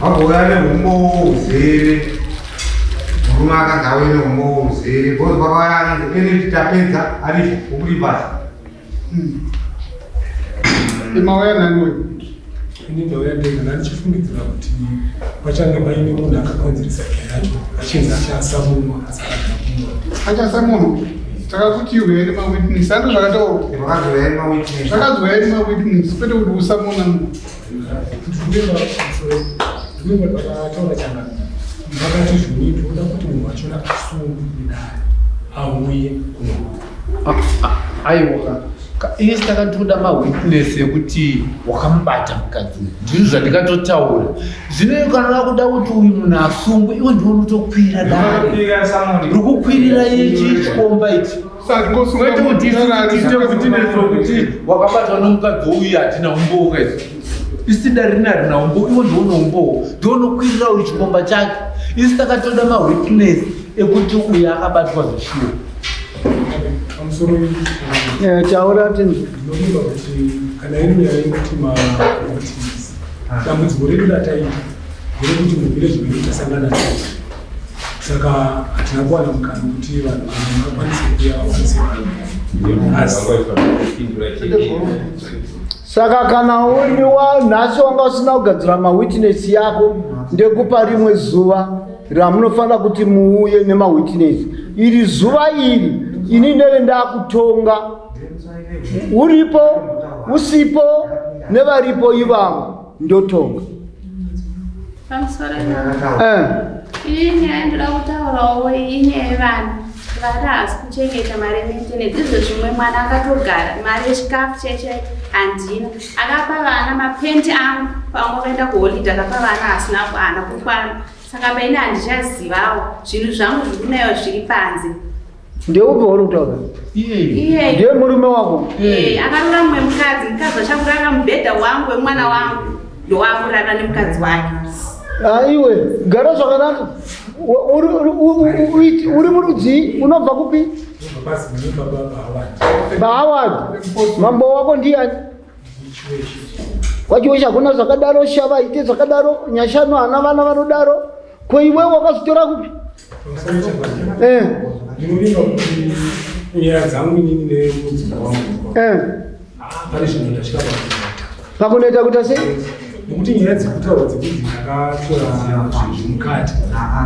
Vagouya neumbowo huzere. Murume akanzi auye neumbowo huzere because vakauya anonzi ene tapedza aripo ukuribasa. Imauya nani uyu? Ini ndauya ndega, ndandichifungidzira kuti pachange paine munhu akakonzeresa nyaya yacho achinzi achasamunwa asi haana kumwa. Achasamunwa. Takakuti uyai nemawitness. Ando zvakataurwa. Vakazouya nemawitness. Zvakanzi uyai nemawitness kwete kuti usamuna munhu. Ndinoimba pakataura changano vakati zvoni ndinoda kuti munhu wachona asungwe nedare auye kuno. Aiwa, isi takatoda mawitness ekuti wakamubata mukadzi uyu, ndizvo zvandikatotaura. Zvino kana vakuda kuti uyu munhu asungwe, iwe ndiwe unotokwira dare rikukwirira ichi chikomba ichi, kwete kuti isu tiite kuti nezvokuti wakabatwa nomukadzi uyu hatina umbowo kaizvo. Isi dare rina rina umbowo, iwe ndiwe une umbowo, ndiwe unokwirira uyu chikomba chake. Isi takatoda mawitness ekuti uyu akabatwa zveshuwa. Pamusoro Taura tinzwe. Ndinovimba kuti kana iri nyaya yekuti mawitness, dambudziko redu rataita nderekuti muvillage medu tasangana tete, saka hatina kuwana mukana wekuti vanhu vakwanise kuuya vakwanise kuuya. Asi Saka kana uri wa nhasi wanga usina kugadzira mawitness yako, ndekupa rimwe zuva ramunofanira kuti muuye nemawitness. Iri zuva iri ini ndeve ndakutonga, uripo usipo nevaripo ivavo ndotonga. Pamusoro iyi nyaya ndoda kutaurawo inyaya yevanhu vari haasi kuchengeta mari yemaintenance. Izvo zvimwe mwana akatogara mari yechikafu chaichai handina, akapa vana mapenti angu pamwe vakaenda kuholidhe, akapa vana asina haana kukwana. Saka paine handichazivawo zvinhu zvangu zviri kunayo zviri panze. Ndeupi wauri kutaura? Iye Ndiye murume wako? Akarora mumwe mukadzi, mukadzi wachakurara mubhedha wangu wemwana wangu, ndowakurara nemukadzi wake. Ah, iwe gara zvakanaka. Uri murudzii? Unobva kupi? Bahaward. Mambo wako ndiyani? Kwachiweshe hakuna zvakadaro, shava ite zvakadaro, nyashanu hana vana vanodaro. Ko iwe wakazvitora kupi? Ndinovimba kuti nyaya dzangu inini nemudzimai wangu pane zvinhu ndasvika pakunoita. Pakunoita kuita sei? Nekuti nyaya dzekutaura dzekuti ndakatora zvinhu zvemukati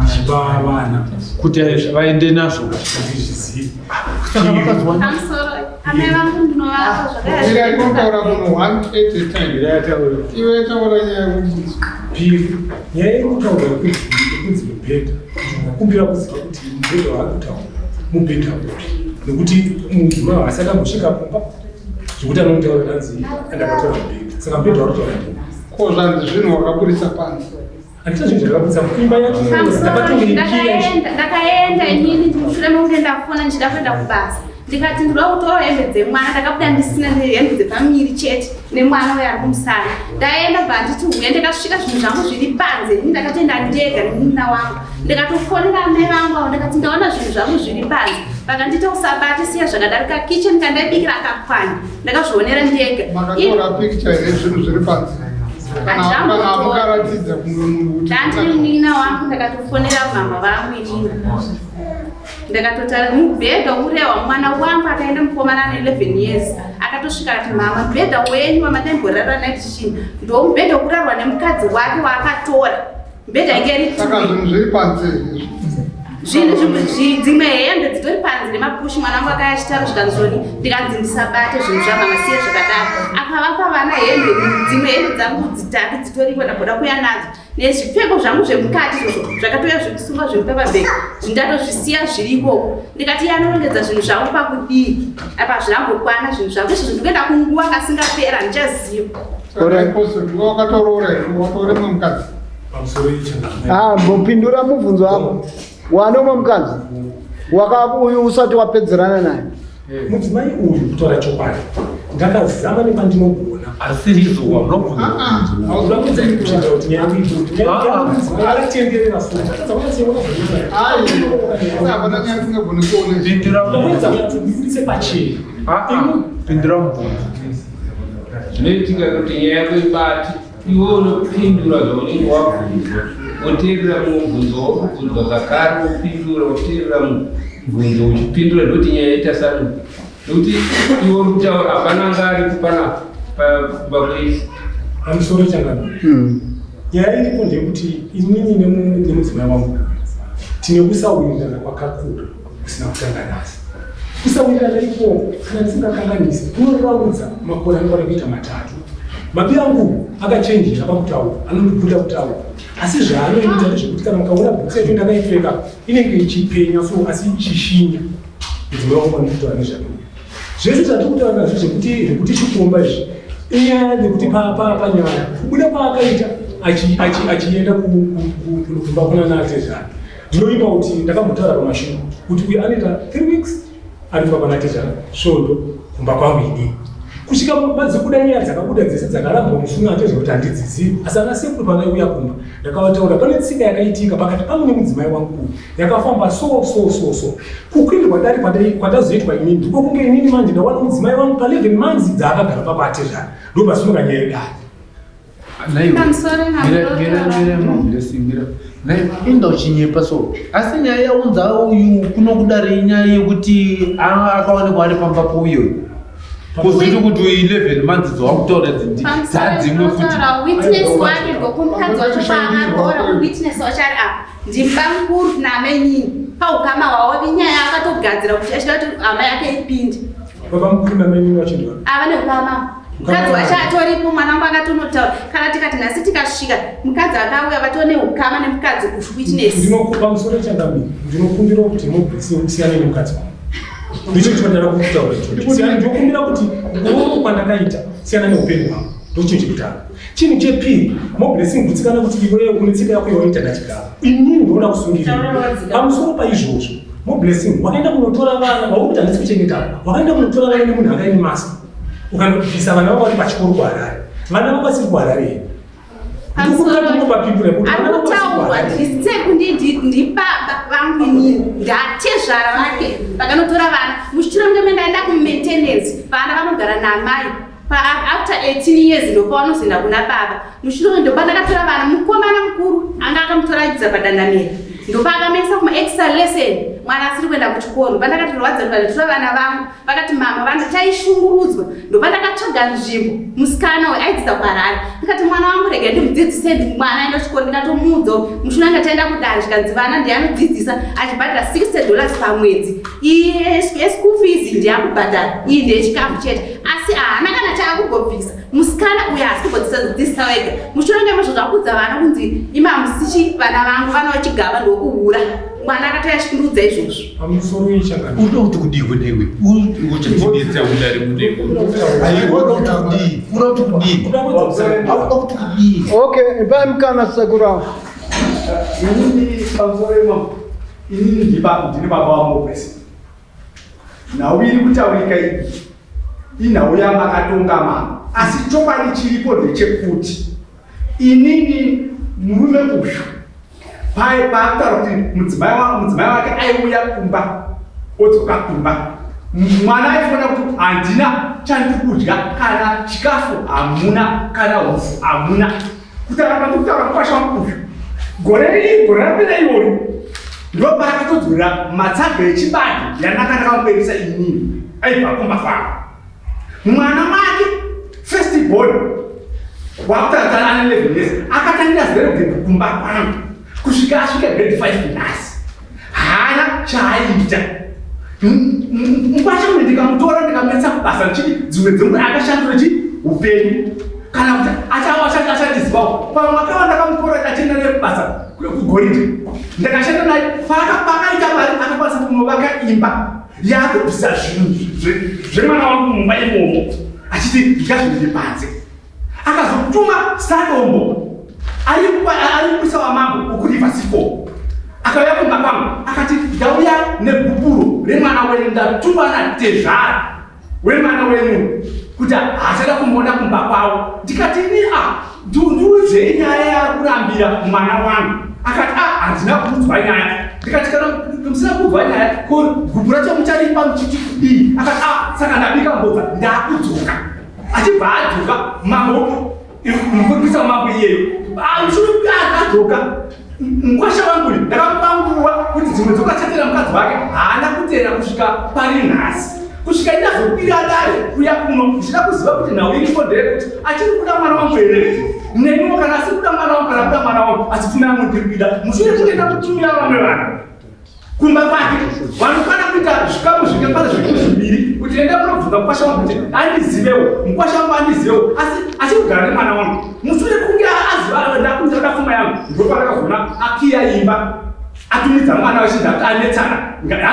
ndichipa vana kuti vaende nazvo, handizvizivi. Saka vakazowana Pamusoro amai vangu ndinovapa Ira inotaura munhu one at a time. Iwe taura nyaya yekuti Piri, nyaya iri kutaurwa yekunzi mubhedha, ndinokumbira kuziva kuti mubhedha waari kutaura mubhedha upi, nekuti mudzimai haasati ambosvika kumba zvekuti anotaura ndanzi ndakatora mubhedha, saka mubhedha waari kutaura ndeupi? Ko zvanzi zvinhu wakaburisa panze. Handina zvinhu zvakabudisa imba yacho Pamusoro ndakatonge ndakaenda ndakaenda inini mushure mekunge ndafona ndichida kuenda kubasa, ndikati ndinoda kutora hembe dzemwana. Ndakabuda ndisina hembe dzepamiri chete nemwana uyo ari kumusana. Ndaenda bva nditi huya, ndikasvika zvinhu zvangu zviri panze. Ini ndakatoenda ndega nemunina wangu, ndikatofonera amai vangu avo, ndikati ndaona zvinhu zvangu zviri panze. Vakanditi usabate, siya zvakadarika. Kitchen kandaibikira akapwanya, ndakazvionera ndega. Makatora picture here zvinhu zviri panze? Kana Handambotora. mukaratidza kumwe munhu kuti Ndandiri munin'ina wangu, ndakatofonera mama vangu inini, ndakatotara mubhedha urehwa mwana wangu akaenda, mukomana ane 11 years, akatosvika akati, "Mama, mubhedha wenyu wamadaimborara naye tichini ndo mubhedha wekurarwa nemukadzi wake waakatora." Mubhedha inge iri Saka zvinhu zviri panze here? Zvinhu dzimwe hembe dzitori panze nemapushi. Mwana wangu akaya achitaura zvikanzoni, ndikanzi ndisabate zvinhu zvamama, siye zvakadaro. Akavapa vana hembe, dzimwe hembe dzangu dzitatu dzitoriko, ndamboda kuya nadzo nezvipfeko zvangu zvemukati izvozvo zvakatouya zvekusungwa zvemupepabhegi, zvindatozvisiya zviri ikoko. Ndikati iye anorongedza zvinhu zvangu pakudii? Apa hazvinambokwana zvinhu zvangu izvozvo, ndikuenda kunguva kasingapera, handichaziva. Saka iposo ndiwe wakatoroora here? Watore mumwe mukadzi? Pamusoro ichanga. Ah, mbopindura mubvunzo wako. Wane umwe mukadzi? Waka uyu usati wapedzerana naye. Mudzimai uyu, kutaura chokwadi, ndakazama nepandinogona. Asi rizvo waunobvunza. Uda kuita kuti nyaya yangu ibude. Akatenderera futi. Ai, hapana nyaya isingagoni kuona. Pindura mubvunzo. Ndakuedza kunyatsobudise pachena. Ah, ah, pindura mubvunzo. Zvinoitika kuti nyaya yako ibate. Iwe unopindura zvaunenge wabvunzwa, woteerera mubvunzo wokubvunzwa zvakare, wopindura, woteerera mubvunzo uchipindura, ndokuti nyaya itasanuke. Nekuti iwe uri kutaura hapana anga aripo panapa pakumba kwenyu. Pamusoro changamire. Nyaya iripo ndeyekuti inini nemudzimai wangu tine kusawirirana kwakakura kusina kutanga nhasi. Kusawirirana ikoko kana ndisingakanganisi kunoraudza makore anokwana kuita matatu. Mabi angu akachenjera pakutaura, anondikunda kutaura. Asi zvaanoita ndezvekuti kana mukaona bhutsu yacho ndakaipfeka inenge ichipenya so asi ichishinya. Mudzimai wangu anonditaura nezvake. Zvese zvatiri kutaura nazvo zvekuti zvekuti chikomba izvi inyaya yekuti panyaya kubuda kwaakaita achienda kumba kuna natezvara ndinoimba kuti ndakambotaura pamashure kuti uyu anoita 3 weeks ari kumba kwanatezvara svondo kumba kwangu inini kusvika madzobuda nyaya dzakabuda dzese dzakarambwa mufunga atezvara kuti handidzizivi asi ana sekuru pavaiuya kumba ndakavataura pane tsika yakaitika pakati pangu nemudzimai wangu uyu yakafamba so so so so kukwirwa dare kwatazoitwa inini ndiko kunge inini manje ndawana mudzimai wangu pa 11 months dzaakagara pakwatezvara ndopasimuka nyaya yedare. Inda uchinyepa so asi nyaya yaunza uyu kuno kudare inyaya yekuti akaonekwa ari pamba pouyo kuzoti kuti 11 months dzawakutaura dzadzimwe futi. Witness wake ngokumukadzi wacho paakaroora witness wacho ari apa ndibamukuru namenyini paukama hwavo inyaya akatogadzira kuti achida kuti hama yake ipinde. Babamukuru namenyini wacho ndiva ava neukama mukadzi wacho atoripo mwana wangu akatonotaura kana tikati nhasi tikasvika mukadzi akauya vatone ukama nemukadzi witness. Ndinokupa musoro changamire, ndinokumbira kuti mubvise usiyane nemukadzi wangu. Ndicho chandada kutaura ichocho. Siyana, ndinokumbira kuti kuroorwa kwandakaita siyana neupenyu hwangu. Ndochinhu chekutanga. Chinhu chepiri, Moblessing gutsikana kuti iwewe une tsika yako yawaita nachigaro. Inini ndinoda kusungirira. Pamusoro paizvozvo, Moblessing wakaenda kunotora vana vauri kuti handisi kuchengeta. Wakaenda kunotora vana nemunhu anga aine mask. Ukanobvisa vana vako vari pachikoro kuHarare. Vana vako vasiri kuHarare here? Arikutaurwa ndiseku ndibaba vangu inini ndatezvara vake vakanotora vana mushure menge ndaenda kumaintenance vana vanogara naamai after 18 years ndopavanozoenda kuna baba mushure ndopandakatora vana mukomana mukuru anga akamutora achidza padandamera ndopaakamuendesa kumaextra lesson mwana asiri kuenda kuchikoro pandakatirwadza ndatora vana vangu Vakati mama vana taishungurudzwa ndopandakatsvaga nzvimbo musikana uyu aidzidza kuHarare ndikati mwana wangu rega ndimudzidzise mwana aenda kuchikoro ndikatomuudza mushuna anga taenda kudare zvikanzi vana ndiye anodzidzisa achibhadhara 60 dollars pamwedzi yeschool fees ndiye akubhadhara iyi ndeyechikafu chete asi haana kana chaakugobvisa musikana uyu haasi kugodzidzisa wega mushure ngemazvo zvakudza vana kunzi imamusichi vana vangu vana vachigaba ndokuhura mwana akatouya achikundiudza izvozvo. Pamusoro ichakana. Unoda kuti kudii kunewe? Uchatidetsa kudare kunewe. Unoda kuti kudii? Unoda kuti kudii? Unoda kuti kudii? Okay, ipai mukana sekuru avo. Inini pamusoro imamo. Inini ndini baba waMokwesi. Nhau iri kutaurika iyi inhau yamakatonga mama, asi chokwadi chiripo ndechekuti inini murume uyu pai paakutaura kuti mudzimai wake aiuya kumba odzoka kumba mwana aifanira kuti handina chandiri kudya kana chikafu hamuna kana hupfu hamuna kutaura kwandiri kutaura mukwasha wangu uyu gore riri gore rapera irori ndopaakatodzorera matsaga echibage yandanga ndakamuberesa inini aibva kumba kwangu mwana wake first born wakutata ane 11 years akatangira zero grade kumba kwangu kusvika asvika grade 5 nhasi haana chaaiita mukwasha uyu ndikamutora ndikamuendesa kubasa ndichiti dzimwe dzenguva akashandura chi upenyu kana kuti achatizivawo pamwe akava ndakamutora achienda naye kubasa kugoridhe ndakashanda naye paakaita mari akakwanisa kunovaka imba yaakubvisa zvinhu zvemwana wangu mumba imomo achiti ndikazviende panze akazotuma sadombo ari kuisa wamambo ukuriva sifo akauya kumba kwangu akati ndauya negupuro remwana wenyu ndatumwa natezvara wemwana wenyu kuti haachada kumuona kumba kwavo ndikati ni a ndiudzei nyaya yakurambira mwana wangu akati a handina kuudzwa nyaya ndikati kana musina kuudzwa nyaya ko gupu racho mucharipa muchiti kudii akati a saka ndabika mbodza ndakudzoka achibva adzoka mambo. Mupurisa wamambo iyeyo adzoka mukwasha wangu uyu ndakamupa nguva kuti dzimwe dzokachatera mukadzi wake haana kutera kusvika pari nhasi kusvika ndazokwira dare kuya kuno ndichida kuziva kuti nhau iripo ndeyekuti achiri kuda mwana wangu here neniwo kana asiri kuda mwana wangu kana kuda mwana wangu asi pfuma yangu ndiri kuida mushure kunge ndakutumira vamwe vanhu kumba kwake vanokwana kuita zvikamu zvikakwana zviku zviviri kuti enda kunobvunza mukwasha wangu kuti andizivewo mukwasha wangu andizivewo asi achiri kugara nemwana wangu mushure kunge aziva ndakuda pfuma yangu ndopandakazoona akiya imba atumidza mwana wechinzi akuti anetsana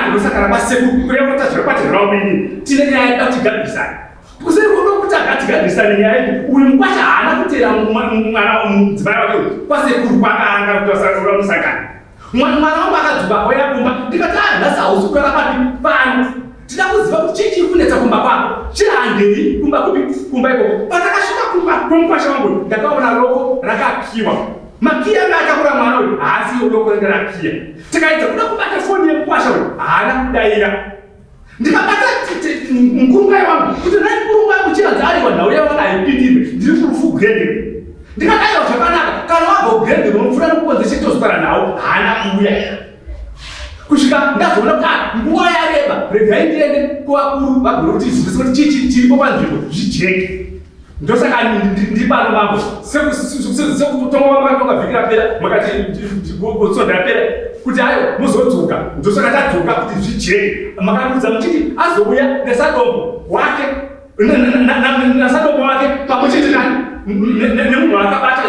andosakana kwasekuru kureva kuti tazvirakwatirawo ini tine nyaya yada kuti gadzirisane kuseri kuno kuti agatigadzirisane nyaya iyi uyu mukwasha haana kuteera mwana mudzimai wake uyu kwasekuru kwakaanga kuti vasaura musakana mwana wangu akadzoka auya kumba ndikati ah nhasi hausi kurara papi pano tida kuziva kuti chii chiri kunetsa kumba kwako chihandei kumba kupi kumba ikoko patakasvika kumba kwemukwasha wangu ndakaona roko rakakiwa Makiya anga atakura mwana uyu haasi iwo doko ringe rakiya. Tikaedza kuda kubata foni yemukwasha uyu haana kudaira. Ndikabata mukurungai wangu kuti nhai mukurungu wangu chiranzi aiwa nhau yavana haipindirwe ndiri kurufu grade. Ndikadaira zvakanaka kana wabva kugrade unopfuura nekukonze chitozotara nhau haana kuuya. Kusvika ndazoona kuti ah, nguva yareba regai ndiende kuvakuru vagone kuti zvese kuti chii chiripo panzvimbo zvijeke. Ndosaka ndiri pano mambo sekutonga makatonga vhiki rapera makati svondo rapera kuti ayo muzodzoka ndosaka tadzoka kuti zvijeke makandiudza muchiti azouya nesadombo wake nasadombo wake pamwe chete nani nemunhu akabata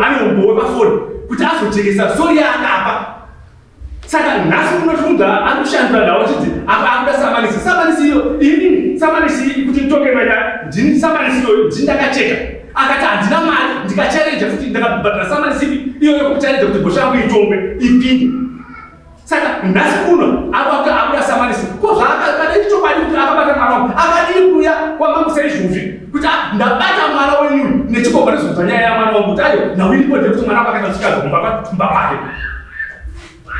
ane umbowo wepafoni kuti azojekesa sori yaakapa Saka nhasi unotiudza ari kushandura nhau achiti apa akuda samanisi. Samanisi iyo inini samanisi kuti nditonge manya ndini samanisi iyoyo ndini ndakacheka. Akati handina mari ndikachareja futi ndakabhadhara samanisi ipi iyoyo kuchareja kuti bhosva yangu itongwe ipinde. Saka nhasi uno akuda samanisi ko zvaakada ichokwadi kuti akabata mwana wangu akadii kuuya kwamambo saizvozvi kuti ah, ndabata mwana wenyu nechikomba ndizobva nyaya yamwana wangu kuti ayo nhau iripo ndeyekuti mwana wangu akaita musikazi kumba kwake.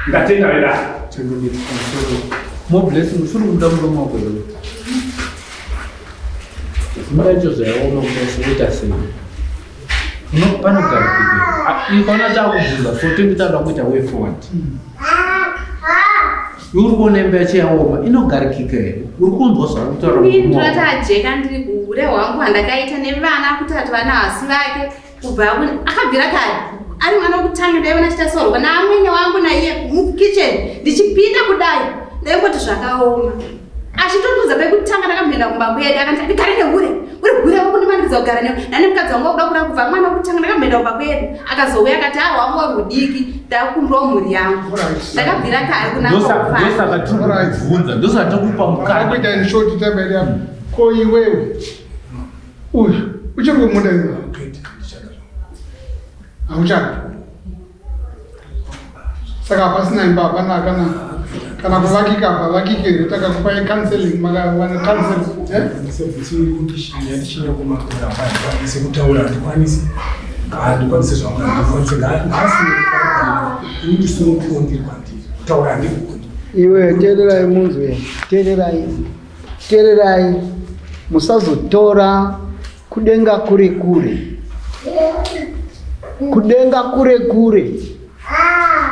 Ndatenda vedare. More blessing usiri kubuda muromo wako here? Imba yacho zvayaoma kudai sokuita sei? Panogara kupi? Ikaona takubvunza so tenge tava kuita way forward. Iwe uri kuona imba yacho yaoma inogarikika here? Uri kunzwa zvaari kutaura Ini murume wako? ndinotajeka ndiri kuhure hwangu hwandakaita nevana kutatu vana hasi vake kubva akabvira kare ari mwana wekutanga ndaiona achitasorwa naamwene wangu naiye mukitchen ndichipinda kudai ndaingoti zvakaoma achitondiudza pekutanga ndakamboenda kumba kwedu akati ndigare nehure uri hure wakundimanikidza kugara newe nani mukadzi wangu wakuda kuda kubva mwana wekutanga ndakamboenda kumba kwedu akazouya akati a wangu wari mudiki ndakumbirawo mhuri yangu ndakabvira kare kunandosaka tiri kukubvunza ndosaka tiri kupa mukana kuita in short time iri apo ko iwewe uyu uchiri kumuda iwe hauchada saka hapasina imba hapana kana kana kuvakika hapavakike here takakupai counseling makawana counseling eh? sekutaura handikwanisi handikwanisi zvangu handikwanisi nhasi ini ndisununguriwo ndiri kwandiri kutaura handigoni iwe teererai munzwe teererai Tererai, musazotora kudenga kure kure, kudenga kure kure,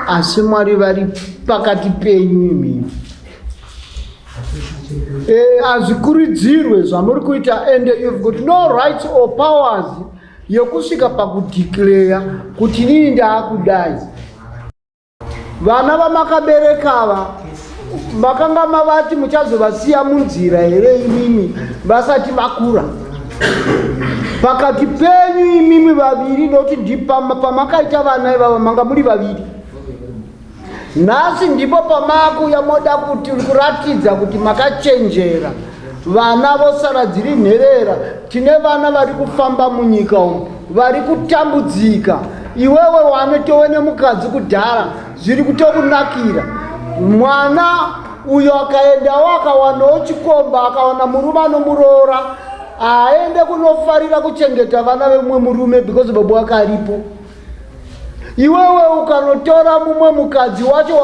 asi Mwari vari pakati penyu imimi. Eh, hazvikurudzirwe zvamuri kuita and you've got no rights or powers yekusvika pakudeclare kuti inini ndaakudai. Vana vamakabereka ava makanga mavati muchazovasiya munzira here imimi vasati vakura? Pakati penyu imimi vaviri nokuti pamakaita vana ivava manga muri vaviri. Nhasi ndipo pamakuya moda kuti kuratidza kuti makachenjera. Vana vosara dziri nherera. Tine vana vari kufamba munyika umu vari kutambudzika. Iwewe wanotove nemukadzi kudhara zviri kutokunakira. Mwana uyo akaendawo akawanawo chikomba akawana murume anomuroora aende kunofarira kuchengeta vana vemumwe murume because baba wake aripo. Iwewe ukanotora mumwe mukadzi wacho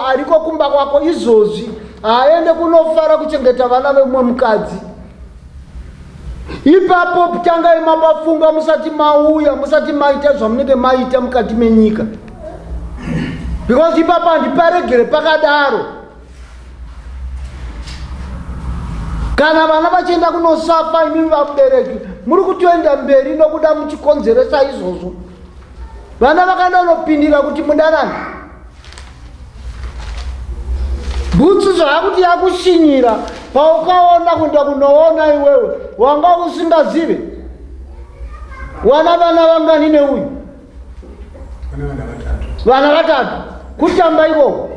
ariko kumba kwako izvozvi haaende kunofara kuchengeta vana vemumwe mukadzi. Ipapo tangai mapafunga musati mauya, musati maita zvamunenge maita mukati menyika, because ipapo handiparegere pakadaro. Kana vana vachienda kunosafa, imimi vabereki muri kutoenda mberi nokuda muchikonzeresa izvozvo. Vana vakaenda kunopindira kuti mudanane, bhutsu zvaakuti yakushinyira paukaona kuenda kunoona iwewe wanga usingazive. Wana vana vangani neuyu? Vana vatatu. Kutamba ikoko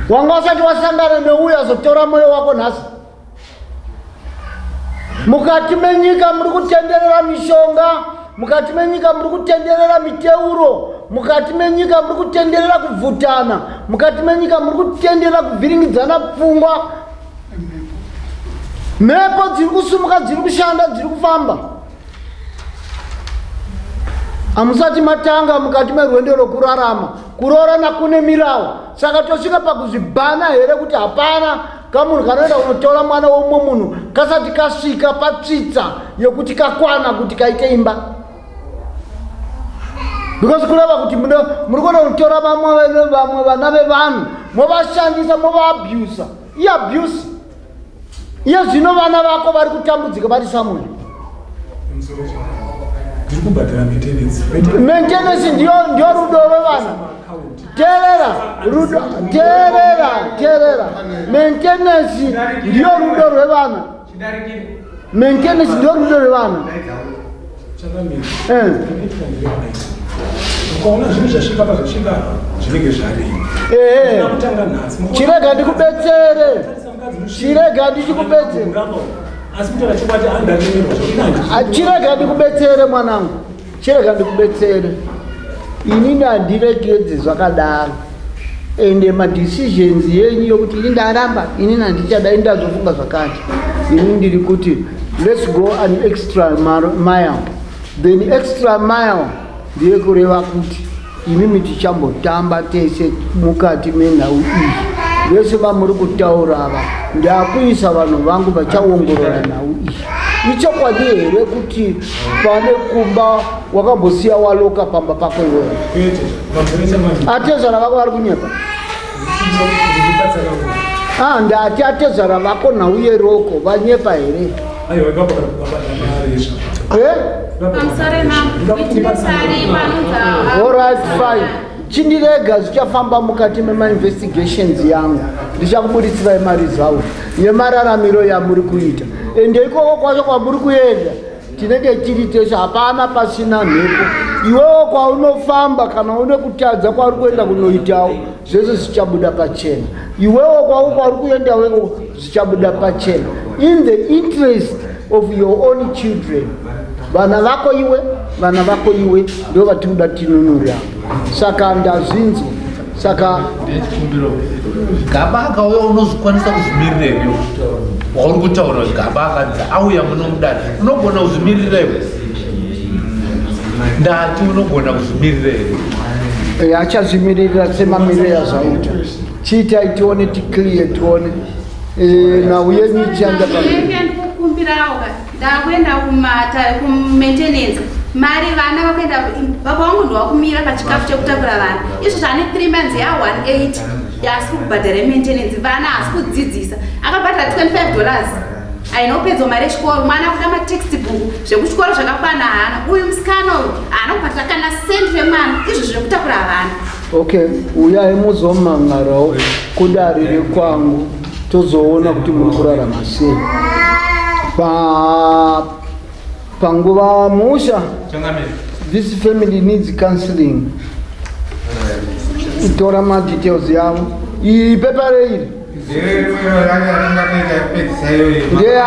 wanga usati wasangana neuyu azotora mwoyo wako nhasi. Mukati menyika muri kutenderera mishonga, mukati menyika muri kutenderera miteuro, mukati menyika muri kutenderera kubvutana, mukati menyika muri kutenderera kuvhiringidzana pfungwa. Mhepo dziri kusumuka, dziri kushanda, dziri kufamba. Hamusati matanga mukati merwendo rwokurarama. Kuroorana kune mirawo, saka tosvika pakuzvibhana here kuti hapana kamunhu kanoenda kunotora mwana womumwe munhu kasati kasvika patsvitsa yokuti kakwana kuti kaite imba? Because kureva kuti muri kuenda kunotora vamwe vana vevanhu, movashandisa, movaabusa. Iabuse. Iye zvino vana vako vari kutambudzika vari somewhere. Ndiri kubhadhara maintenance. Maintenance ndiyo rudo rwevana. Teerera, rudo, teerera, teerera. Maintenance ndiyo rudo rwevana. Maintenance ndiyo rudo rwevana. Changamire, ukaona zvinhu zvasvika pazvasvika, zvinenge zvarei? Ehe. Kutanga nhasi. Chirega ndikubetsere, chirega ndichikubetsere. Asi kutaura chokwadi, andaremerwa zvokuti Ah, chirega ndikubetsere mwanangu, chirega ndikubetsere. Inini handiregedzi zvakadaro, ende madecisions yenyu yokuti ini ndaramba, inini handichada, ini ndazofunga zvakati, ini ndiri kuti let's go an extra mile. Then extra mile ndiye kureva kuti imimi tichambotamba tese mukati menhau iyi. Vese vamuri kutaura ava, ndakuisa vanhu vangu vachaongorora nhau iyi. Ichokwadi here kuti pane kumba wakambosiya waloka pamba pako iwewe? Kwete, pamusoro chamani. Atezvara vako vari kunyepa. Ah, ndati atezvara vako nhau yeroko vanyepa here? Aiwa, ipapo maresva. Eh? Pamusoro mambo, witness aripo anonzi Alright, fine. Chindirega, zvichafamba mukati memainvestigations yangu. Ndichakubudisirai maresult yemararamiro yamuri kuita. Ende ikoko kwacho kwamuri kuenda tinenge tiri tese, hapana pasina mhepo. Iwewo kwaunofamba, kana une kutadza kwauri kuenda kunoitawo, zvese zvichabuda pachena. Iwewo kwau kwauri kuenda weko zvichabuda pachena, in the interest of your own children. Vana vako iwe, vana vako iwe ndo vatinoda tinunure apa. Saka ndazvinzwa, saka Ndechikumbiro, gaba akauya, unozvikwanisa kuzvimirira here? Wauri kutaura kuti gaba akanzi auya muno mudare, unogona kuzvimirira iwe? Ndati unogona kuzvimirira here? Achazvimiririra semamiriro yazvaita. Chiitai tione, ticlear, tione. Nhau yenyu ichianda pamberi. Ndenge ndikukumbirawo ka, ndakuenda kumata kumaintenance mari. Vana vakuenda, baba vangu ndowakumira pachikafu chekutakura vana. Izvo zvane 3 months ya 18 yaasi kubhadhara maintenance. Vana haasi kudzidzisa, akabhadhara $25, aina kupedzwa mari yechikoro. Mwana akuda matextbook, zvekuchikoro zvakakwana haana. Uyu musikana uyu haana kubhadhara kana sendi remwana, izvo zvekutakura vana. Okay, uyai muzomangarawo kudare rekwangu, tozoona kuti muri kurarama sei pa panguva musha. This family needs counseling. Tora madetails yavo. Iyi pepa reiri. Ndeye.